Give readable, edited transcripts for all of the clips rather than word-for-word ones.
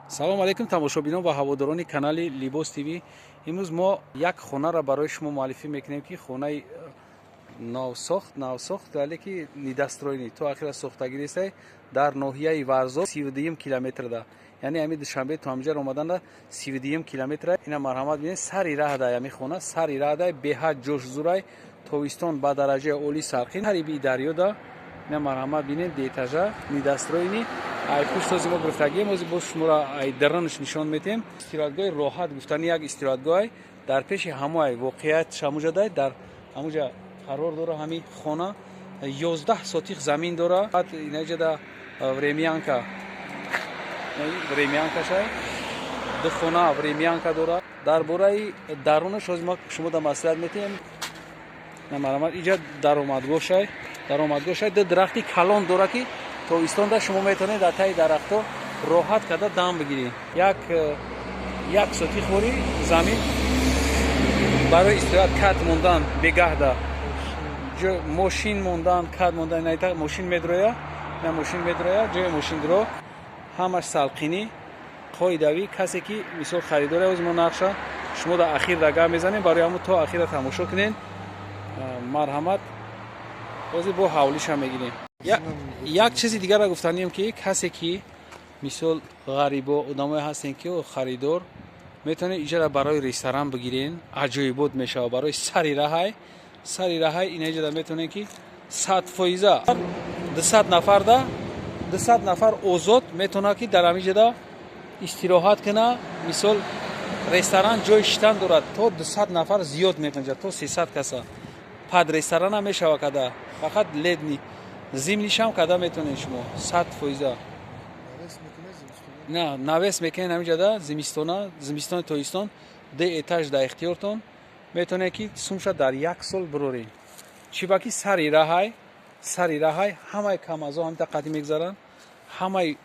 Салому алейкум, тамошобинон ва ҳаводорони канали Либос ТВ. Имрӯз мо як хонаро барои шумо муаллифӣ мекунем, ки хонаи навсохт, вале ки недостроенный, то ахира сохтагӣ нестай, дар ноҳияи Варзоб, 32-юм километрда, яъне ҳами Душанбе то ҳамиҷа омаданда 32-юм километра. Ина, марҳамат, бинед, сари раҳда ҳами хона, сари раҳда, беҳад ҷош зурай, тобистон ба дараҷаи олӣ сарқин, ҳариби дарёда. Ина, марҳамат, бинед, ду этажа, недостроенный. Ай пуштози мо гирифтагием, ози боз шуморо ай даронаш нишон метем. Истироҳатгоҳи роҳат гуфтани як истироҳатгоҳ дар пеши ҳамоай воқеият ҳамуҷадай, дар ҳамуҷа қарор дора. Ҳами хона 11 сотих замин дора. Инаҷада времянка, времянкашай, ду хона времянка дора. Дар бораи дарунаш ҳози мо шумо да маслиҳат метиҳем. Марҳамат, иҷа даромадгоҳшай, даромадгоҳшай. Ду дарахти калон дора, ки тобистонда шумо метавонед дар таи дарахтҳо роҳат карда дам бигиред. Як сотих хӯри замин барои истироҳат, кат мондан, бегаҳда мошин мондан, кат мондан. Мошин медроя, на мошин медроя, ҷои мошиндиро ҳамаш салқинӣ, қоидавӣ. Касе ки, мисол, харидори, оз мо нақша шумо дар ахир да гап мезанем, барои ҳамун то ахира тамошо кунед, марҳамат. Ҳозир бо ҳавлиша мегирем. Як чизи дигарро гуфтанем, ки касе ки, мисол, ғарибо, одамое ҳастем, ки харидор, метавонед иҷара барои ресторан бигирен, аҷоибот мешавад. Барои сари раҳай, сари раҳай. Инаиҷада метавонед, ки 100%, 200 нафарда, 200 нафар озод метавонад, ки дар ҳамиҷада истироҳат куна. Мисол, ресторан ҷои шитан дорад, то 200 нафар зиёд меқинҷа, то 300 каса. Под ресторанам мешава када, фақат летний, зимнийшам када метавонед шумо 100%. На навес мекунед ҳамиҷада зимистона, зимистони тобистон ду этаж дар ихтиёртон, метавонед, ки сумша дар як сол бироред. Чӣ ба ки сари раҳай, сари раҳай, ҳамаи камазо ҳамита қадим мегзаранд, ҳамаи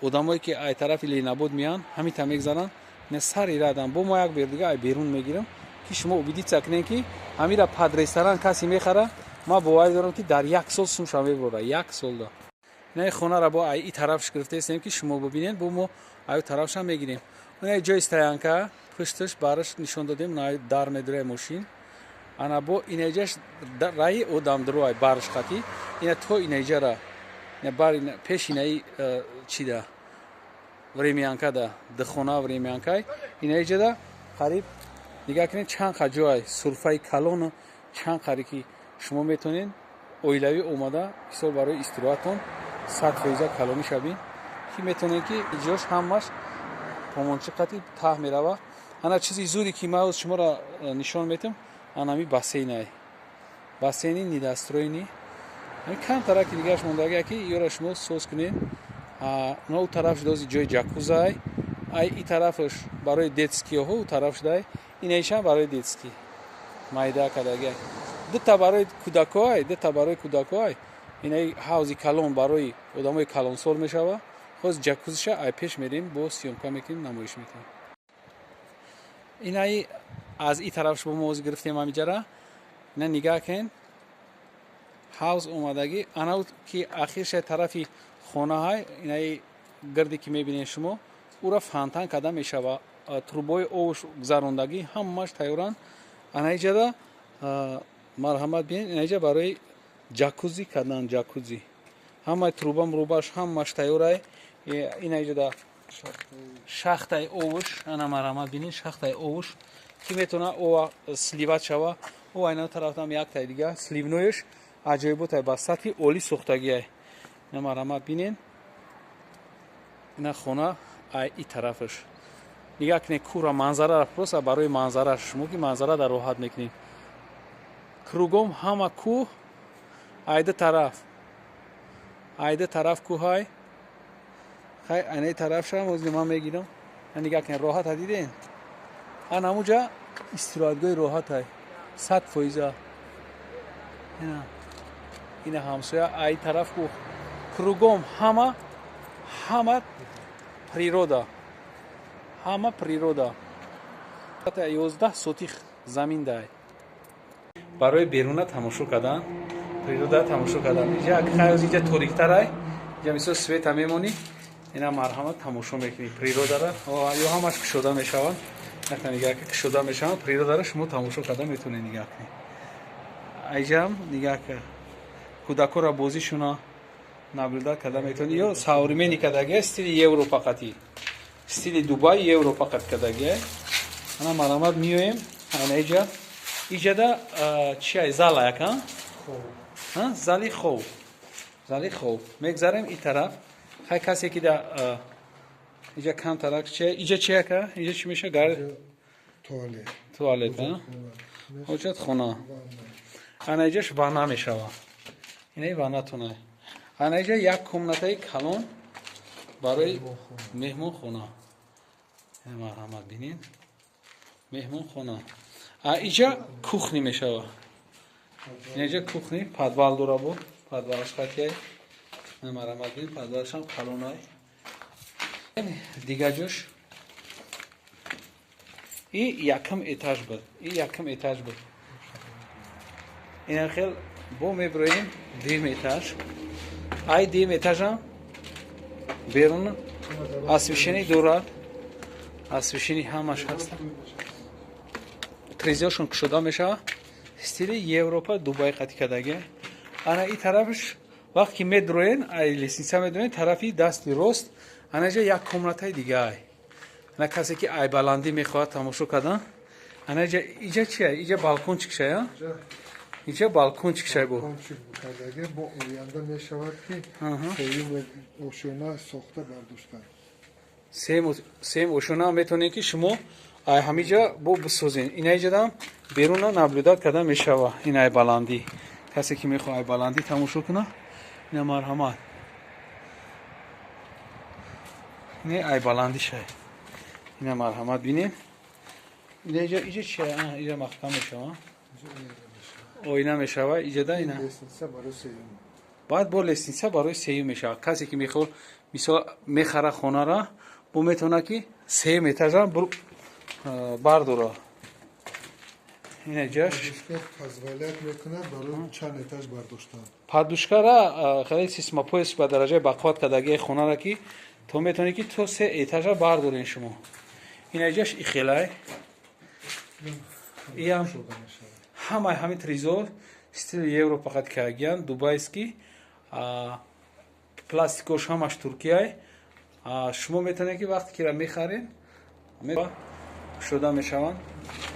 одамое ки ай тарафи Ленинобод меянд, ҳамита мегзаранд. Не, сари раҳдан. Бо мо як бер дига ай берун мегирам, ки шумо убедиться кунед, ки ҳамира под ресторан касе мехара, ман боварӣ дорам, ки дар як сол сумша мебурора, як солда. Инаи хонаро бо ай и тарафш гирифтаистем, ки шумо бибинед, бо мо аю тарафшам мегирем. Инаи ҷои стоянка, пушташ бараш нишон додем, дар медураи мошин. Ана, бо инаиҷаш раи одамдуруай барш хати ина то инаиҷара бар пеш инаи чида времянкада, духона времянкай. Инаиҷада қариб, нигоҳ кунед, чанд қа ҷоай, сурфаи калону чанд қари, ки шумо метавонед оилавӣ омада, мисол, барои истироҳатон 100% калонӣ шавин, ки метавонед, ки иҷош ҳамаш помончи қати таҳ мерава. Ана, чизи зуре ки ман шуморо нишон метам, анами бассейнай, бассейни недостроенный, камтараки дигараш мондагия, ки ёра шумо соз кунед. На, у тараф шудози ҷои ҷакузай, ай и тарафаш барои детскийҳо, у тараф шудай, инаишам барои детский майда кардагия, дута барои кӯдакоай, дута барои кӯдакоай. Инаи ҳавзи калон барои одамои калонсол мешава. Хоз ҷакузиша ай пеш мерем, бо съёмка мекунем, намоиш мекунем. Инаи аз и тараф шумо мози гирифтем ҳамиҷара. Ина, нигаҳ кунед, ҳавз омадагӣ. Ана, ки ахирша тарафи хонаҳай, инаи гирде ки мебинед шумо, ура фонтан карда мешава, трубои овш гузарондагӣ, ҳамааш тайёранд. Ана, иҷада, марҳамат, бинед, инаиҷа барои ҷакузи кардан, ҷакузи, ҳамаи труба мрубаш ҳамааш тайёрай. Инаиҷада шахтаи овуш. Ана, марҳамат, бинед, шахтаи овуш, ки метавона ова сливать шава. О, айна тарафтам яктай дига сливноеш, аҷоиботай, ба сатҳи олӣ сохтагиай. Ина, марҳамат, бинед, ина хона ай и тарафаш. Нигаҳ кунед кӯҳра, манзарара, просто барои манзараш, шумо ки манзара дар роҳат мекунед. Кругом ҳама кӯҳ, айда тараф, айда тараф кӯҳай. Хай, айнаи тарафшам ози ман мегирам. Нигаҳ кунед, роҳата диден? Ан ҳамуҷа истироҳатгоҳи роҳатай, 100%. Ина ҳамсоя, ай тараф кӯҳ, кругом ҳама природа, ҳама природа. 11 сотих замин дай барои беруна тамошо кардан, природа тамошо кардан. Иҷа хайоз, иҷа ториктарай, иҷа мисол света мемонӣ. Ина, марҳамат, тамошо мекунед природара. Ё ҳамаш кушода мешаванд. Нигаҳ, ки кушода мешаванд, природара шумо тамошо карда метавонед. Нигаҳ кунед, айҷам нигаҳ ка, кӯдакора бозишуна наблюдать карда метавонед. Ё современный кардагия, стили Европа қатӣ, стили Дубай, Европа қат кардагия. Ана, марҳамат, меоем ана иҷа. Иҷада чи ай? Зала яка, зали хоб, зали хоб. Мегзарем и тараф. Хай, касе ки да иҷа камтарак чи, иҷа чи яка, иҷа чӣ меша? Гар Туалет. Туалет, ҳоҷатхона. Ана иҷаш ванна мешава, инаи ваннатона. Ана иҷа як комнатаи калон барои меҳмонхона. Марҳамат, бинед, меҳмонхона. А иҷа кухня мешава. Инаҷа кухня, подвал дора, бо подвалаш қатияй. Марҳамат, бинед, подвалашам калонай. Дигар ҷош и якум этаж буд, и якум этаж буд. Ина хел бо меброем дуюм этаж. Ай дуюм этажам берун освещение дорад, освещение ҳамаш ҳаст, трезиошон кушода мешава, стили Европа, Дубай қати кардагия. Ана и тарафш, вақте ки медроен, ай лестница медроен, тарафи дасти рост анаҷа як комнатаи дигаай. Ана касе ки ай баландӣ мехоҳад тамошо кардан, анаҷа. Иҷа чия? Иҷа балкончик шая, иҷа балкончик шай бо. Балкончик кардаги, бо оянда мешавад, ки сеюм ошёна сохта бардоштан. Сеюм ошёна метавонед, ки шумо ай ҳамиҷа бо бисозен. Инаиҷадам беруна наблюдать карда мешава. Ин ай баландӣ, касе ки мехоҳад ай баландӣ тамошо куна, ина, марҳамат, ина ай баландӣ шай. Ина, марҳамат, бинед. Инаиҷа, иҷа чи? Иҷа маҳкам мешава, оина мешава иҷада ина. Лестница барои сеюм. Баъд бо лестница барои сеюм мешава. Касе ки мехоҳ, мисол, мехара хонара, бо метавонад, ки сеюм этажа бардора. Ина ҷаш. Подушка позволять мекунад барои чанд этаж бардоштан. Подушкара хеле сейсмопояс ба дараҷаи бақувват кардагии хонара, ки то метавонед, ки то се этажа бардорен шумо. Ина ҷаш ихелай, иам Шуда мешавад. Ҳамаи ҳамин тризо стили Европа қат кардагиян, дубайский, пластикош ҳамаш туркияй. Шумо метавонед, ки вақте кира мехарен, кушода мешаванд,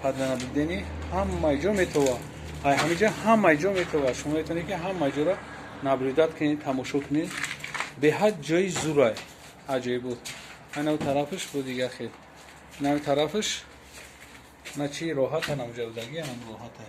под наблюдение ҳамаи ҷо метова. Ай ҳамиҷа ҳамаи ҷо метова. Шумо метавонед, ки ҳамаи ҷоро наблюдать кунед, тамошо кунед. Беҳад ҷои зурай, аҷоиб буд. Анав тарафаш бо дига хел, нави тарафаш на чи роҳат, анамҷа будаги, анам роҳата,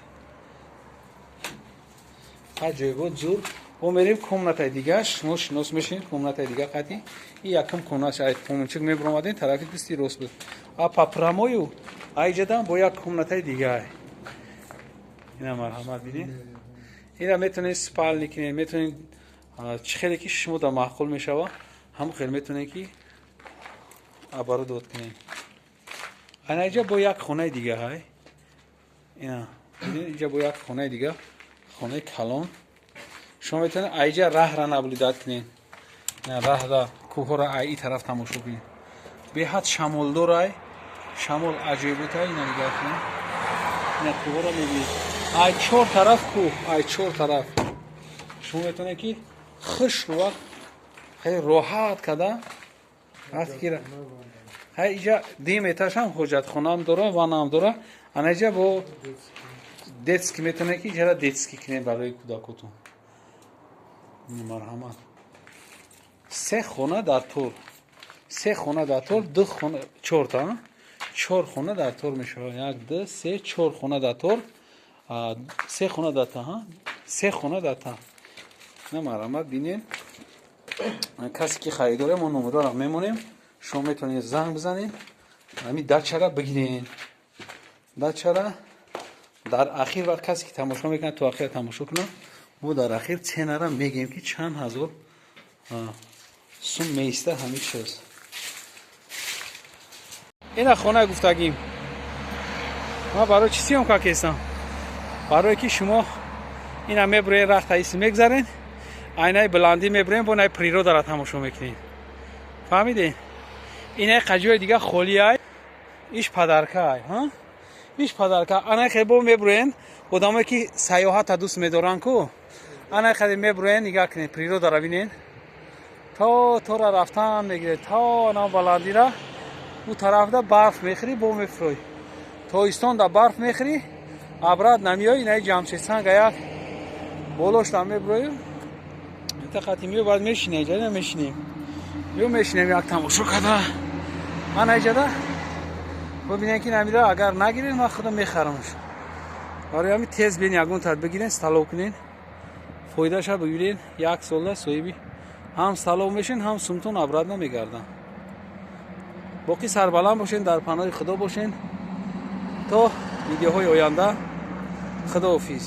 аҷоиб буд, зур. Бо мерем комнатаи дига, шумо шинос мешинед комнатаи дига қатӣ. И якум комнат, ай помончик мебуромадем, тарафи дасти рост буд. А по прямой айҷадан бо як комнатаи дига. Ина, марҳамат, бинед. Ина метавонед спальни кунед, метавонед чӣ хеле ки шумо да маъқул мешава, ҳамон хел метавонед, ки оборудовать кунед. Ана иҷа бо як хонаи дига ҳай. Ина бинед, иҷа бо як хонаи дига, хонаи калон. Шумо метавонед айҷа раҳра наблюдать кунед, раҳра, кӯҳҳоро ай и тараф тамошо кунед. Беҳад шамолдорай, шамол аҷоиботай. Ина нигаҳ кунед, ина кӯҳҳоро мебинед, ай чор тараф кӯҳ, ай чор тараф. Шумо метавонед, ки хушк вақт хеле роҳат карда, вақте ки ҳай иҷа дим этажам ҳоҷатхонаам дора, ваннаам дора. Ана иҷа бо детский, метавонед, ки иҷара детский кунед барои кӯдакотон. Марҳамат, се хона дар тор, се хона дар тор, ду хона, чорта, чор хона дар тор мешавад. Як, ду, се, чор хона дар тор, се хона дар та, се хона дар та. На, марҳамат, бинед. Касе ки харидоре, мо номерора мемонем, шумо метавонед занг бизанед, ҳами дачара бигиред. Дачара дар ахир вақт касе ки тамошо мекунад, то ахира тамошо кунад, мо дар ахир ценара мегӯем, ки чанд ҳазор сум меиста ҳамин чиз. Ина хона гуфтагим. Ман барои чӣ съёмка кестам? Барое ки шумо ина мебуроен, рахта иси мегзарен, айнаи баландӣ мебурем, бо най природара тамошо мекунед. Фаҳмидед? Ина қаҷои дига холиай, иш подарка ай, иш подарка. Ана хебо мебуроен, одамое ки сайёҳата дӯст медоранд ку, ана хаде мебуроен, нигаҳ кунед, природа ра бинен, то тора рафтан мегиред, то ана баландира. Ӯ тарафда барф мехӯрӣ, бо мефурӯй. Тобистон да барф мехӯрӣ, обратно меои. Инаи Ҷамшедсанга як болошта мебурою, тақати мео, баъд мешинем, иҷа мешинем, ё мешинем, як тамошо када. Ана иҷада бибинем, ки намида агар нагирем, ман худам мехарамш. Барои ҳами тез бин, ягон тат бигирен, столов кунен, фоидаша бибинен. Як солда соҳиби ҳам столов мешин, ҳам сумтон обратно мегардам. Боқӣ сарбаланд бошен, дар паноҳи Худо бошен. То видеоҳои оянда, худоҳофиз.